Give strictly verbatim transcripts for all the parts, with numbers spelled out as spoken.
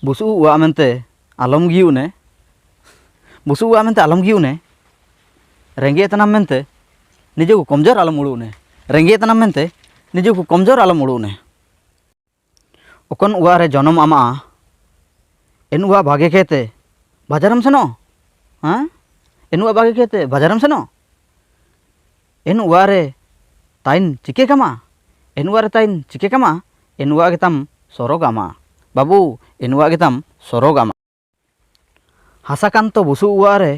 ᱵᱩᱥᱩᱵ ᱚᱲᱟᱜ ᱢᱮᱱᱛᱮ ᱟᱞᱚᱢ ᱜᱤᱭᱩᱜ ᱱᱮ, ᱵᱩᱥᱩᱵ ᱚᱲᱟᱜ ᱢᱮᱱᱛᱮ ᱟᱞᱚᱢ ᱜᱤᱭᱩᱜ ᱱᱮ, ᱨᱮᱸᱜᱮᱡ ᱛᱮᱱᱟᱢ ᱢᱮᱱᱛᱮ ᱱᱤᱡᱮ ᱠᱚ ᱠᱚᱢᱡᱳᱨ ᱟᱞᱚᱢ ᱩᱲᱩᱜ ᱱᱮ, ᱨᱮᱸᱜᱮᱡ ᱛᱮᱱᱟᱢ ᱢᱮᱱᱛᱮ ᱱᱤᱡᱮ ᱠᱚ ᱠᱚᱢᱡᱳᱨ ᱟᱞᱚᱢ ᱩᱲᱩᱜ ᱱᱮ᱾ ᱚᱠᱚᱱ ᱚᱲᱟᱜ ᱨᱮ ᱡᱚᱱᱚᱢ ᱟᱢᱟᱜᱼᱟ, ᱮᱱ ᱚᱲᱟᱜ ᱵᱟᱜᱮ ᱠᱮᱛᱮ ᱵᱟᱡᱟᱨᱮᱢ ᱥᱮᱱᱚᱜ, ᱦᱮᱸ? ᱮᱱ ᱚᱲᱟᱜ ᱵᱟᱜᱮ ᱠᱮᱛᱮ ᱵᱟᱡᱟᱨᱮᱢ ᱥᱮᱱᱚᱜ? ᱮᱱ ᱚᱲᱟᱜ ᱨᱮ ᱛᱟᱦᱮᱱ ᱪᱤᱠᱟᱹ ᱠᱟᱢᱟ? ᱮᱱ ᱚᱲᱟᱜ ᱨᱮ ᱛᱟᱦᱮᱱ ᱪᱤᱠᱟᱹ ᱠᱟᱢᱟ? ᱮᱱ ᱚᱲᱟᱜ ᱜᱮᱛᱟᱢ ᱥᱚᱨᱚᱜᱽ ᱟᱢᱟ᱾ ᱵᱟᱹᱵᱩ, ᱮᱱ ᱚᱲᱟᱜ ᱜᱮᱛᱟᱢ ᱥᱚᱨᱚᱜᱽ ᱟᱢᱟ᱾ ᱦᱟᱥᱟ ᱠᱟᱱ ᱛᱚ ᱵᱩᱥᱩᱵ ᱚᱲᱟᱜ ᱨᱮ,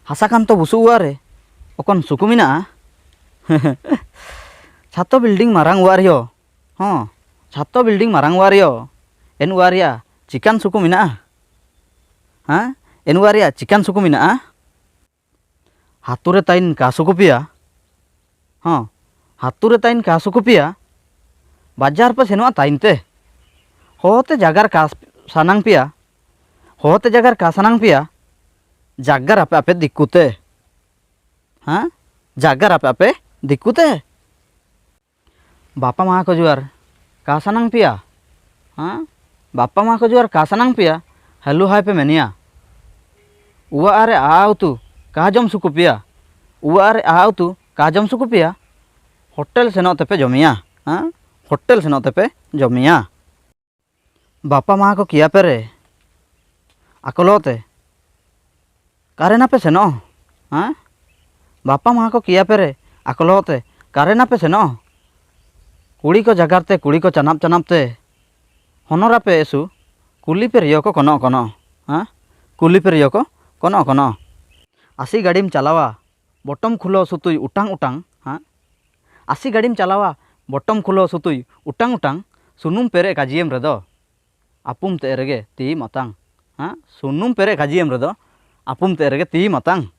ᱦᱟᱥᱟ ᱠᱟᱱ ᱛᱚ ᱵᱩᱥᱩᱵ ᱚᱲᱟᱜ ᱨᱮ ᱚᱠᱚᱱ ᱥᱩᱠᱩ ᱢᱮᱱᱟᱜᱼᱟ? ᱪᱷᱟᱛᱚ building ᱢᱟᱨᱟᱝ ᱚᱲᱟᱜ ᱨᱮᱭᱚ, ᱦᱚᱸ, ᱪᱷᱟᱛᱚ building ᱢᱟᱨᱟᱝ ᱚᱲᱟᱜ ᱨᱮᱭᱚ, ᱮᱱ ᱚᱲᱟᱜ ᱨᱮᱭᱟᱜ ᱪᱤᱠᱟᱱ ᱥᱩᱠᱩ ᱢᱮᱱᱟᱜᱼᱟ? ᱦᱮᱸ? ᱮᱱ ᱚᱲᱟᱜ ᱨᱮᱭᱟᱜ ᱪᱤᱠᱟᱱ ᱥᱩᱠᱩ ᱢᱮᱱᱟᱜᱼᱟ? ᱦᱟᱛᱩ ᱨᱮ ᱛᱟᱭᱤᱱ ᱠᱟ ᱥᱩᱠᱩ ᱯᱮᱭᱟ? ᱦᱚᱸ, ᱦᱟᱛᱩ ᱨᱮ ᱛᱟᱭᱤᱱ ᱠᱟ ᱥᱩᱠᱩ ᱯᱮᱭᱟ? ᱵᱟᱡᱟᱨ ᱯᱮ ᱥᱮᱱᱚᱜᱼᱟ ᱛᱟᱭᱤᱱ ᱛᱮ᱾ ᱦᱚᱦᱚ ᱛᱮ ᱡᱟᱜᱟᱨ ᱠᱟ ᱥᱟᱱᱟᱝ ᱯᱮᱭᱟ? ᱦᱚᱦᱚ ᱛᱮ ᱡᱟᱜᱟᱨ ᱠᱟ ᱥᱟᱱᱟᱝ ᱯᱮᱭᱟ? ᱡᱟᱜᱟᱨ ᱟᱯᱮ ᱟᱯᱮ ᱫᱤᱠᱩ ᱛᱮ᱾ ᱦᱮᱸ? ᱡᱟᱜᱟᱨ ᱟᱯᱮ ᱟᱯᱮ ᱫᱤᱠᱩ ᱛᱮ᱾ ᱵᱟᱯᱟ ᱢᱟ ᱠᱚ ᱡᱩᱣᱟᱨ ᱠᱟ ᱥᱟᱱᱟᱝ ᱯᱮᱭᱟ? ᱦᱮᱸ? ᱵᱟᱯᱟ ᱢᱟ ᱠᱚ ᱡᱩᱣᱟᱨ ᱠᱟ ᱥᱟᱱᱟᱝ ᱯᱮᱭᱟ? ᱦᱟᱞᱩ ᱦᱟᱭ ᱯᱮ ᱢᱮᱱᱮᱭᱟ᱾ ᱚᱲᱟᱜ ᱨᱮ ᱟᱦᱟ ᱩᱛᱩ ᱠᱟ ᱡᱚᱢ ᱥᱩᱠᱩ ᱯᱮᱭᱟ? ᱚᱲᱟᱜ ᱨᱮ ᱟᱦᱟ ᱩᱛᱩ ᱠᱟ ᱡᱚᱢ ᱥᱩᱠᱩ ᱯᱮᱭᱟ? ᱦᱳᱴᱮᱞ ᱥᱮᱱᱚᱜ ᱛᱮᱯᱮ ᱡᱚᱢᱮᱭᱟ᱾ ᱦᱮᱸ? ᱦᱳᱴᱮᱞ ᱥᱮᱱᱚᱜ ᱛᱮᱯᱮ ᱡᱚᱢᱮᱭᱟ᱾ ᱵᱟᱯᱟ ᱢᱟ ᱠᱚ ᱠᱮᱭᱟ ᱯᱮ ᱨᱮ ᱟᱠᱚᱞᱚᱜ ᱛᱮ ᱠᱟᱨᱮᱱ ᱟᱯᱮ ᱥᱮᱱᱚᱜ, ᱦᱮᱸ? ᱵᱟᱯᱟ ᱢᱟ ᱠᱚ ᱠᱮᱭᱟ ᱯᱮ ᱨᱮ ᱟᱠᱚᱞᱚᱜ ᱛᱮ ᱠᱟᱨᱮᱱ ᱟᱯᱮ ᱥᱮᱱᱚᱜ᱾ ᱠᱩᱲᱤ ᱠᱚ ᱡᱟᱜᱟᱨ ᱛᱮ, ᱠᱩᱲᱤ ᱠᱚ ᱪᱟᱱᱟᱯ ᱪᱟᱱᱟᱯ ᱛᱮ, ᱦᱚᱱᱚᱨ ᱟᱯᱮ ᱮᱥᱩ, ᱠᱩᱞᱤ ᱯᱮ ᱨᱤᱭᱚ ᱠᱚ ᱠᱚᱱᱚ ᱠᱚᱱᱚ, ᱦᱮᱸ? ᱠᱩᱞᱤ ᱯᱮ ᱨᱤᱭᱚ ᱠᱚ ᱠᱚᱱᱚ ᱠᱚᱱᱚ᱾ ᱟᱥᱤ ᱜᱟᱹᱰᱤᱢ ᱪᱟᱞᱟᱣᱟ, ᱵᱚᱴᱚᱢ ᱠᱷᱩᱞᱟᱹᱣ ᱥᱩᱛᱩᱭ ᱩᱴᱟᱝ ᱩᱴᱟᱝ, ᱦᱮᱸ? ᱟᱥᱤ ᱜᱟᱹᱰᱤᱢ ᱪᱟᱞᱟᱣᱟ, ᱵᱚᱴᱚᱢ ᱠᱷᱩᱞᱟᱹᱣ ᱥᱩᱛᱩᱭ ᱩᱴᱟᱝ ᱩᱴᱟᱝ, ᱥᱩᱱᱩᱢ ᱯᱮᱨᱮᱡ ᱠᱟᱡᱤᱭᱮᱢ ᱨᱮᱫᱚ, ᱟᱯᱩᱢ ᱛᱮ ᱨᱮᱜᱮ ᱛᱤ ᱢᱟᱛᱟᱝ, ᱦᱮᱸ? ᱥᱩᱱᱩᱢ ᱯᱮᱨᱮᱡ ᱠᱟᱡᱤᱭᱮᱢ ᱨᱮᱫᱚ, ᱟᱯᱩᱢ ᱛᱮ ᱨᱮᱜᱮ ᱛᱤ ᱢᱟᱛᱟᱝ᱾